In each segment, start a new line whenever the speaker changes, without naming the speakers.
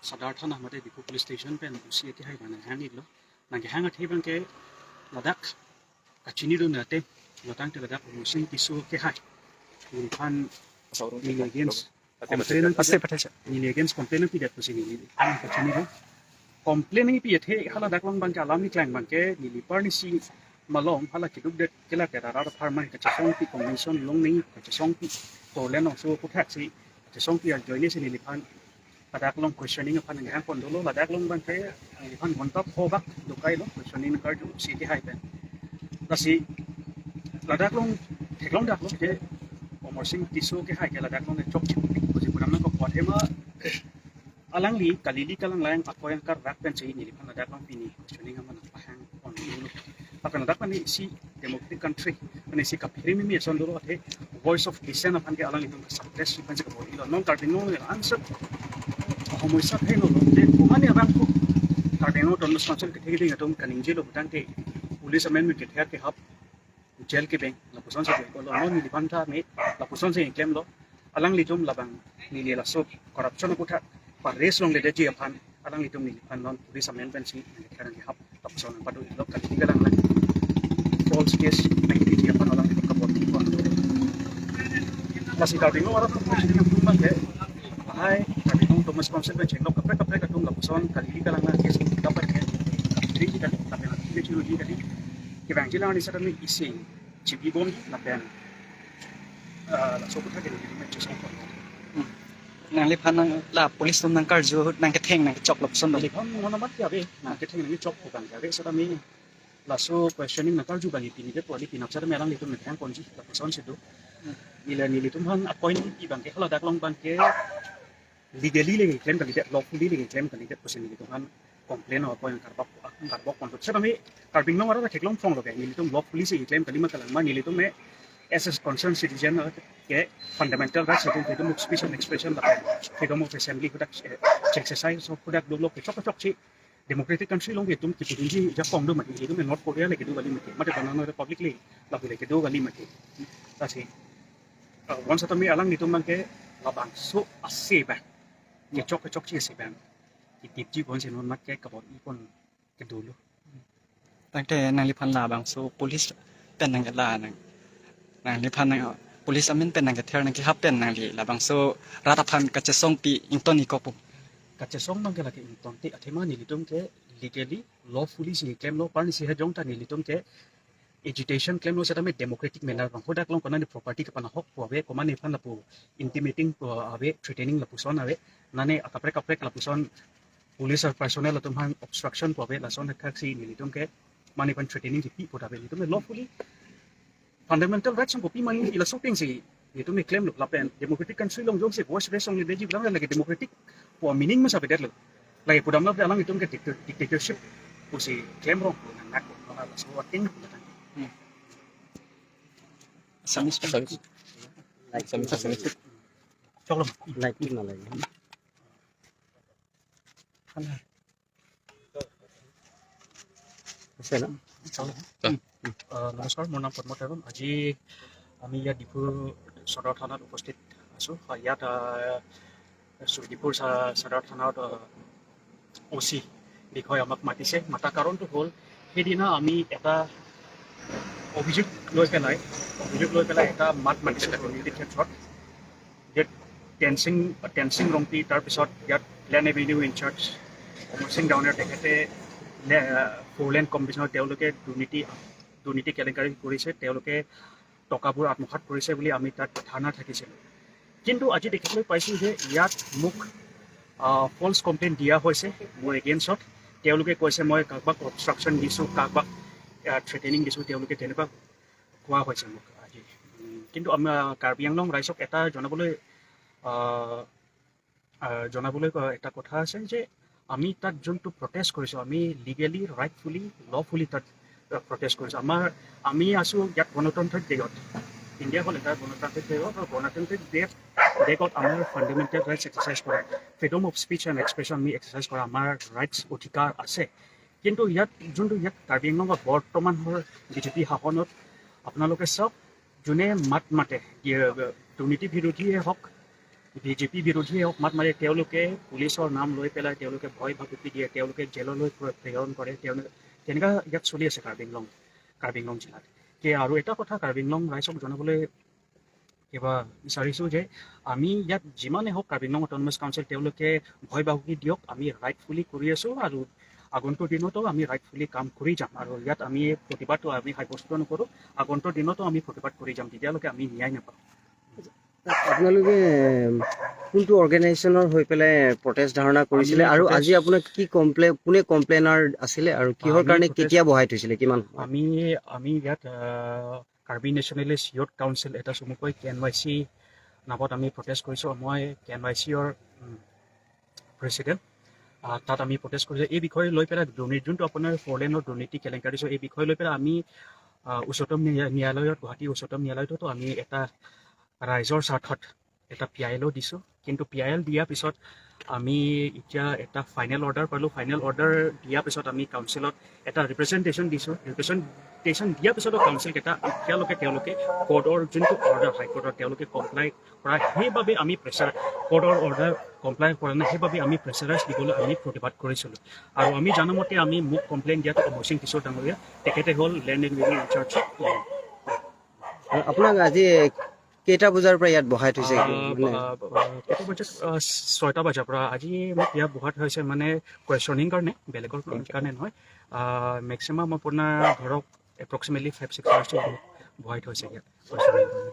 Sadar Thana mate Diphu Police Station pen usi ke hai bana hang lo nang ke hang the bang ke Ladakh kachini do nate lotang te Ladakh Omorsing Tisso ke hai ni phan ni against complain ni against complain pi det pusi ni kachini do complain ni pi the hala dak long bang ke alam ni klang bang ke ni lipar ni si malong hala ki duk det kela ke ra ra phar mai ka chasong pi convention long ni ka chasong pi to le no so ko thak si chasong pi ar join ni ni phan Ladakh long questioning phan ngi hang kon dolo Ladakh long bang ke ni phan gonta phobak dukai lo questioning kar ju si ki hai pen lasi Ladakh long theklong dak lo ke Omorsing Tisso ke hai ke Ladakh long chok chip ko ji puram ko phema alang li kalili kalang lang akoy kar rak pen chi ni phan Ladakh long pini questioning man pa hang on dolo akan Ladakh pani si democratic country ani si ka phiri mi son dolo the voice of dissent aphan ke alang li suppress pan ka boli lo non karbi no answer সমস্যা the no যে kumani abang ko karbi no autonomous council ke thegi ding atom kaning jelo butang ke police amendment ke thea ke hap jail ke beng la puson se ko lo no ni phan tha me la puson se claim lo alang li tum labang ni le la so corruption ko tha pa race long le de ji aphan alang li tum ni phan non police amendment si ni thea ke hap la puson pa do lo ka ti galang la false case nang ti ji aphan alang li ka bot ko la si karbi no ara ko si ni tum ba ke hai karbi no autonomous council ben chenglo kapre kapre ka tum la puson kalili kalang la case ka par ke ri ji ka la pen ti chi ru ji ka ki bang ji la ni sa ni isi chibi bom la pen la so ko tha ke ni me chesong ko.
Nang li phan nang la police tum nang kar ju nang ke theng nang ke chok lop son do.
Li phan ngona mat ya be nang ke theng nang chok ko bang ya be sa mi la so questioning na kar ju bang pini be poli pinap sa me lang li tum ne thang kon ji la son se do ni la ni li tum han appoint i bang ke hala dak long bang ke legally le claim ka li lawfully le claim ka li ko se ni tum han complain o appoint karbak karbak kon sa mi karbing nong ara theklong phong lo ke ni li tum lawfully se claim ka li ma kalang ma ni li tum me as a concerned citizen ke fundamental rights freedom of speech and expression la freedom of assembly ko dak exercise of ko dak do lo ke chok chok chi democratic country long ke tum ki pudin ji ja kong do ma ni tum North Korea le ke do gali ma ke mate banana republic le la le ke do gali ma ke ta si once atami alang ni tum bang ke la bang so ase ba ke chok chok chi ase ba ki tip ji bon se non mat ke ka bon i kon ke do lo.
Tang te nang li phan la bang so police pen nang ke la nang nang li phan nang police amin pen nang ke ther nang ke hap pen nang li la bang so rata phan ka che song pi ington ni ko pu.
Ka che song nang ke la ke ington te athema ni litum ke legally lawfully si claim lo parni si ha jong ta ni litum ke agitation claim lo sa me democratic manner bang hodak long kona ni property ka pana hok po ave komani phan la pu intimidating po ave threatening la pu son ave nane akapre kapre la pu son police or personnel tum hang obstruction po ave la son khak si ni litum ke mani pan threatening ki pi po ave litum lawfully fundamental rights ko pi mani ila so ping si litum claim lo la pen democratic country long jong se voice raise ong le ji blang la ke democratic po meaning ma sa be det lo la ke pudam la alang litum ke dictatorship po si claim rong po na nak ko la so ting ko la.
Assamese.
Assamese.
Chok lo.
Lighting নালাগে। আছে ন?
নমস্কাৰ, মোৰ নাম পদ্ম তেৰণ। আজি আমি ইয়াত ডিফু সদৰ থানাত উপস্থিত আছোঁ। ইয়াত ডিফুৰ সদৰ থানাত অ' চি বিষয়ে আমাক মাতিছে। মাতা কাৰণটো হ'ল সেইদিনা আমি এটা অভিযোগ লৈ পেলাই এটা মাত মাতিছিলোঁ দুৰ্নীতিৰ ক্ষেত্ৰত ইয়াত টেনচিং ৰংপি, তাৰপিছত ইয়াত লেণ্ড এভিনিউ ইনচাৰ্জ অমৰ সিং ডাউনেৰ, তেখেতে ফ'ৰ লেণ্ড কমিশ্যনত তেওঁলোকে দুৰ্নীতি কেলেংকাৰী কৰিছে, তেওঁলোকে টকাবোৰ আত্মসাত কৰিছে বুলি আমি তাত ধাৰণা থাকিছিলোঁ। কিন্তু আজি দেখিবলৈ পাইছোঁ যে ইয়াত মোক ফল্ছ কমপ্লেইন দিয়া হৈছে মোৰ এগেইনষ্টত। তেওঁলোকে কৈছে মই কাৰোবাক অবষ্ট্ৰাকশ্যন দিছোঁ, কাৰোবাক থ্ৰেটেনিং দিছোঁ, তেওঁলোকে তেনেকুৱা কোৱা হৈছে মোক আজি। কিন্তু আমাৰ কাৰ্বি আংলং ৰাইজক এটা জনাবলৈ এটা কথা আছে যে আমি তাত যোনটো প্ৰটেষ্ট কৰিছোঁ, আমি লিগেলি, ৰাইটফুলি, লফুলি তাত প্ৰটেষ্ট কৰিছোঁ। আমি আছোঁ ইয়াত গণতান্ত্ৰিক দেশত। ইণ্ডিয়া হ'ল এটা গণতান্ত্ৰিক দেশ আৰু গণতান্ত্ৰিক দেশত আমাৰ ফাণ্ডামেণ্টেল ৰাইটছ এক্সাৰচাইজ কৰা, freedom of speech and expression আমি এক্সাৰচাইজ কৰা আমাৰ ৰাইটছ অধিকাৰ আছে। কিন্তু ইয়াত যোনটো ইয়াত কাৰ্বি আংলঙত বৰ্তমান বিজেপি শাসনত আপোনালোকে চাওক, যোনে মাত মাতে, দুৰ্নীতি বিৰোধীয়ে হওক বিজেপি বিৰোধীয়ে হওক মাত মাৰে, তেওঁলোকে পুলিচৰ নাম লৈ পেলাই তেওঁলোকে ভয় ভাবুকি দিয়ে, তেওঁলোকে জেললৈ প্ৰেৰণ কৰে। তেওঁলোকে তেনেকুৱা ইয়াত চলি আছে কাৰ্বি আংলং জিলাত। কি আৰু এটা কথা কাৰ্বি আংলং ৰাইজক জনাবলৈ কিবা বিচাৰিছোঁ যে আমি ইয়াত যিমানেই হওক কাৰ্বি আংলং অট'নমাছ কাউন্সিল, তেওঁলোকে ভয় ভাবুকি দিয়ক, আমি ৰাইটফুলি কৰি আছোঁ আৰু আগন্তুক দিনতো আমি ৰাইটফুলি কাম কৰি যাম। আৰু ইয়াত আমি প্ৰতিবাদটো আমি সাব্যস্ত নকৰোঁ, আগন্তুক দিনতো আমি প্ৰতিবাদ কৰি যাম যেতিয়ালৈকে আমি ন্যায় নাপাওঁ।
আপোনালোকে কোনটো অৰ্গেনাইজেশ্যনৰ হৈ পেলাই প্ৰটেষ্ট ধাৰণা কৰিছিলে
আমি
আৰু
protest-
আজি আপোনাক কি কমপ্লেইন, কোনে কমপ্লেইনাৰ আছিলে আৰু কিহৰ
আমি
কাৰণে
protest-
কেতিয়া বহাই থৈছিলে, কিমান সময়?
আমি ইয়াত কাৰ্বি নেশ্যনেলিষ্ট ইউথ কাউন্সিল এটা চমুকৈ কেএনৱাইচি নামত আমি প্ৰটেষ্ট কৰিছোঁ। মই কেএনৱাইচিৰ প্ৰেচিডেণ্ট। তাত আমি প্ৰটেষ্ট কৰিছোঁ এই বিষয়ে লৈ পেলাই, দুৰ্নীতি যোনটো আপোনাৰ ফ'ৰ লেনৰ দুৰ্নীতি কেলেংকাৰী, এই বিষয় লৈ পেলাই আমি উচ্চতম ন্যায়ালয়ত, গুৱাহাটী উচ্চতম ন্যায়ালয়তো আমি এটা ৰাইজৰ স্বাৰ্থত এটা পিআইএলো দিছোঁ। কিন্তু পিআইএল দিয়াৰ পিছত আমি এতিয়া এটা ফাইনেল অৰ্ডাৰ পালোঁ। ফাইনেল অৰ্ডাৰ দিয়াৰ পিছত আমি কাউন্সিলত এটা ৰিপ্ৰেজেণ্টেশ্যন দিছোঁ। ৰিপ্ৰেজেণ্টেশ্যন দিয়াৰ পিছতো কাউন্সিলকেইটা এতিয়ালৈকে তেওঁলোকে কোৰ্টৰ যোনটো অৰ্ডাৰ, হাইকোৰ্টৰ, তেওঁলোকে কমপ্লাই কৰা, সেইবাবে আমি প্ৰেছাৰ, কোৰ্টৰ অৰ্ডাৰ কমপ্লাই কৰা নাই, সেইবাবে আমি প্ৰেছাৰাইজ দিবলৈ আমি প্ৰতিবাদ কৰিছিলোঁ। আৰু আমি জানামতে আমি মোক কমপ্লেইন দিয়াটো অমৰ সিং কিশোৰ ডাঙৰীয়া, তেখেতে হ'ল লেণ্ড এণ্ড বিল্ডিং ইনচাৰ্জ।
আৰু আপোনাক আজি কেইটা বজাৰ পৰা ইয়াত বহাই থৈছে মানে?
কেইটা বজাত? 6টা বজাৰ পৰা আজি মোক ইয়াত বহাত হৈছে, মানে কুৱেশ্যনিং কাৰণে, বেলেগৰ কাৰণে নহয়। মেক্সিমাম আপোনাৰ ধৰক এপ্ৰক্সিমেটলি 5-6 আৱাৰ্ছ মোক বহাই থৈছে ইয়াত কুৱেশ্যনিং কাৰণে।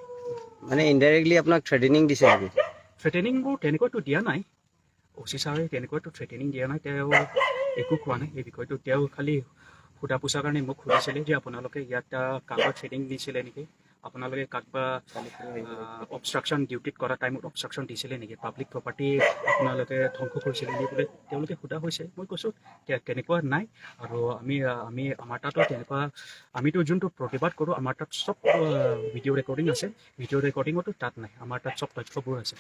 মানে ইনডাইৰেক্টলি আপোনাক থ্ৰেটেনিং দিছে নেকি?
থ্ৰেটেনিংবোৰ তেনেকুৱাতো দিয়া নাই। অ' চি ছাৰে তেনেকুৱাতো থ্ৰেটেনিং দিয়া নাই। তেওঁ একো কোৱা নাই এই বিষয়টো। তেওঁ খালি সোধা পোছাৰ কাৰণে মোক সুধিছিলে যে আপোনালোকে ইয়াত কাৰোবাক থ্ৰেটেনিং দিছিলে নেকি, আপোনালোকে কাৰোবা অবষ্ট্ৰাকশ্যন, ডিউটিত কৰা টাইমত অবষ্ট্ৰাকশ্যন দিছিলে নেকি, পাব্লিক প্ৰপাৰ্টি আপোনালোকে ধ্বংস কৰিছিলে নেকি বুলি তেওঁলোকে সোধা হৈছে। মই কৈছোঁ তেনেকুৱা নাই। আৰু আমি আমাৰ তাতো তেনেকুৱা, আমিতো যোনটো প্ৰতিবাদ কৰোঁ, আমাৰ তাত চব ভিডিঅ' ৰেকৰ্ডিং আছে। ভিডিঅ' ৰেকৰ্ডিঙতো তাত নাই, আমাৰ তাত চব তথ্যবোৰ আছে।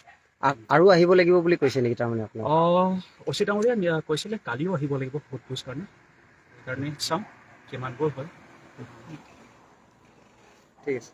আৰু আহিব লাগিব বুলি কৈছে নেকি তাৰমানে আপোনাক?
অঁ, অ' চি ডাঙৰীয়া কৈছিলে কালিও আহিব লাগিব সোধ পোছ কাৰণে। সেইকাৰণে চাওঁ কিমানবোৰ হয়।
ঠিক আছে।